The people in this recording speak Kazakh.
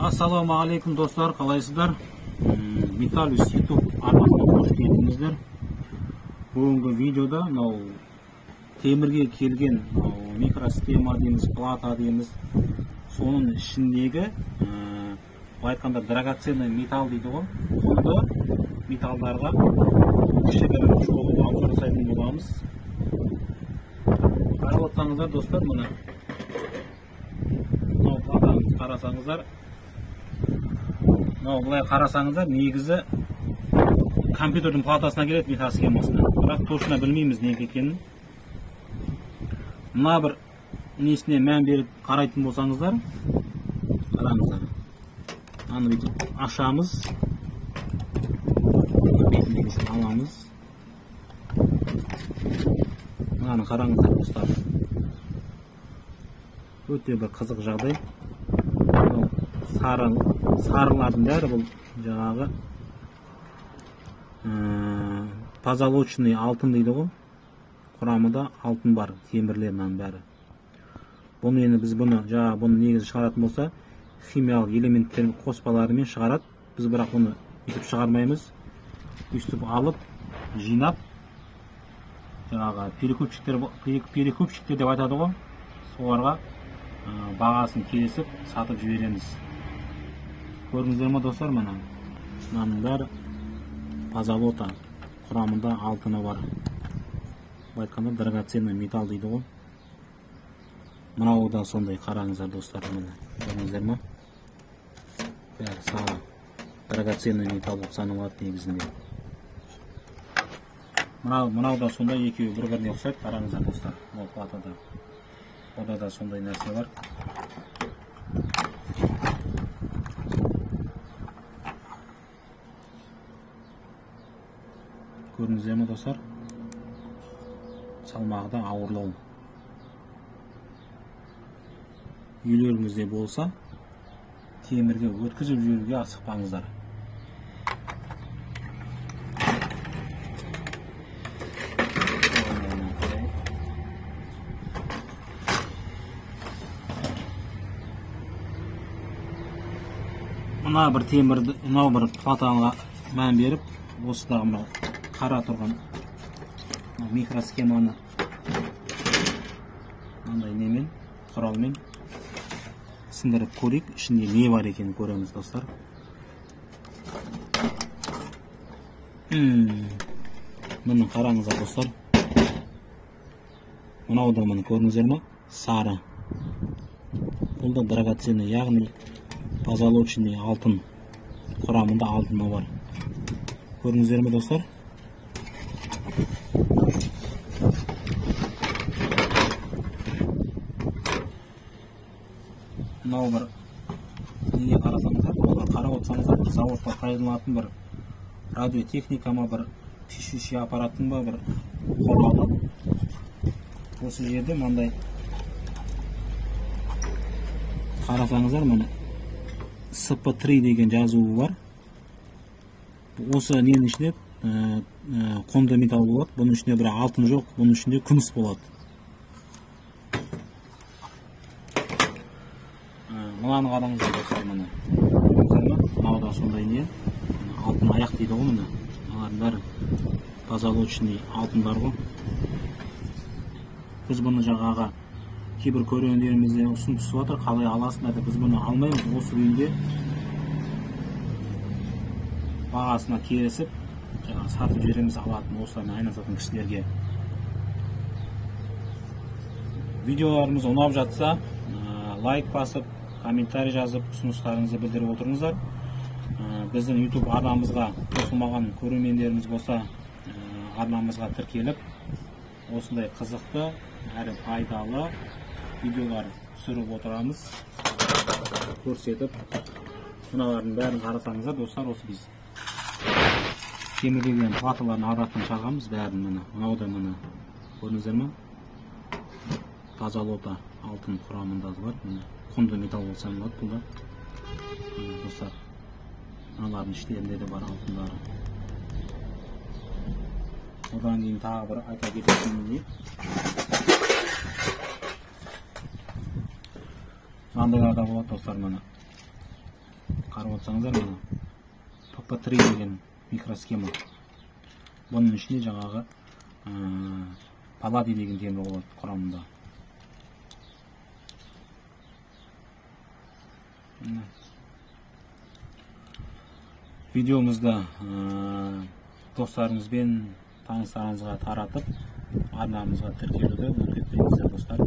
Ассалаумағалейкум достар, қалайсыздар? Металлюс YouTube арнасына қош келдіңіздер. Бүгінгі видеода мынау темірге келген микросхема дейміз, плата дейміз. Соның ішіндегі, былай айтқанда, драгоценный металл дейді ғой. Құнды металдарға кішігірім шолу обзор жасайтын боламыз. Қарап отырсаңыздар достар, мына мынау платаны қарасаңыздар, мынау былай қарасаңыздар, негізі компьютердің платасына келеді, микросхемасына. Бірақ точно білмейміз не екенін. Мына бір несіне мән беріп қарайтын болсаңыздар, қараңыздар. Аны бүйтіп ашамыз. Бетіндегісін аламыз. Мынаны қараңыздар достар. Өте бір қызық жағдай. Сарылардың бәрі бұл жаңағы позолоченный алтын дейді ғой. Құрамында алтын бар, темірлер мынаның бәрі. Бұны енді біз бұны жаңағы бұны негізі шығаратын болса, химиялық элементтер қоспаларымен шығарады. Біз бірақ бұны өйтіп шығармаймыз. Өйстіп алып, жинап, жаңағы перекупщиктер деп айтады ғой, соларға бағасын келісіп сатып жібереміз. Көрдіңіздер ме достар, мына мынаның бәрі позолота, құрамында алтыны бар. Былай айтқанда драгоценный металл дейді ғой. Мынау да сондай, қараңыздар достар, міне көрдіңіздер ме? Бәрі сары драгоценный металл болып саналады негізінде. Мынау да сондай, екеуі бір-біріне ұқсайды, қараңыздар достар. Бұл платада. Ода да сондай нәрсе бар. Көрдіңіздер ме достар? Салмағы да ауырлау. Үйлеріңізде болса, темірге өткізіп жіберуге асықпаңыздар. Мына бір темірді, мынау бір платаға мән беріп, осыдағы мынау қара тұрған микросхеманы мынандай немен, құралмен сындырып көрейік, ішінде не бар екенін көреміз достар. Міне қараңыздар достар. Мынау да міне көрдіңіздер ме? Сары. Бұл да драгоценный, яғни позолоченный алтын, құрамында алтыны бар. Көрдіңіздер ме достар? Мынау бір неге қарасаңыздар, қарап отырсаңыздар, бір заводта пайдаланатын бір радиотехника ма, бір пишущий аппараттың ба бір құралы. Осы жерде мынандай қарасаңыздар, міне SP3 деген жазуы бар. Осы ненің ішінде құнды металл болады. Бұның ішінде бір алтын жоқ, бұның ішінде күміс болады. Мынаны қараңыздар достар, міне. Мынау да сондай не? Алтын аяқ дейді ғой міне. Мыналардың бәрі позолоченный алтындар ғой. Біз бұны жаңағы кейбір көрермендерімізден ұсыныс түсіп жатыр, қалай аласыңдар деп. Біз бұны алмаймыз, осы күйінде бағасына келісіп жаңағы сатып жібереміз алатын, осылармен айналысатын кісілерге. Видеоларымыз ұнап жатса, лайк басып, комментарий жазып, ұсыныстарыңызды білдіріп отырыңыздар. Біздің YouTube арнамызға қосылмаған көрермендеріміз болса, арнамызға тіркеліп, осындай қызықты әрі пайдалы видеолар түсіріп отырамыз, көрсетіп. Мыналардың бәрін қарасаңыздар достар, осы біз темірден платалардың арасынан шығамыз бәрін. Міне мынау да міне көрдіңіздер ме? Позолота алтын құрамында бар. Міне құнды металл болып саналады бұл да. Достар, мыналардың іштерінде де бар алтындары. Одан кейін тағы бір айта кететін не? Мынандайлар да болады достар, міне. Қарап отырсаңыздар, мына PP3 деген микросхема. Бұның ішінде жаңағы палладий деген темір болады құрамында. Видеомызды достарыңызбен, таныстарыңызға таратып, арнамызға тіркелуді ұмытып кетпеңіздер, достар.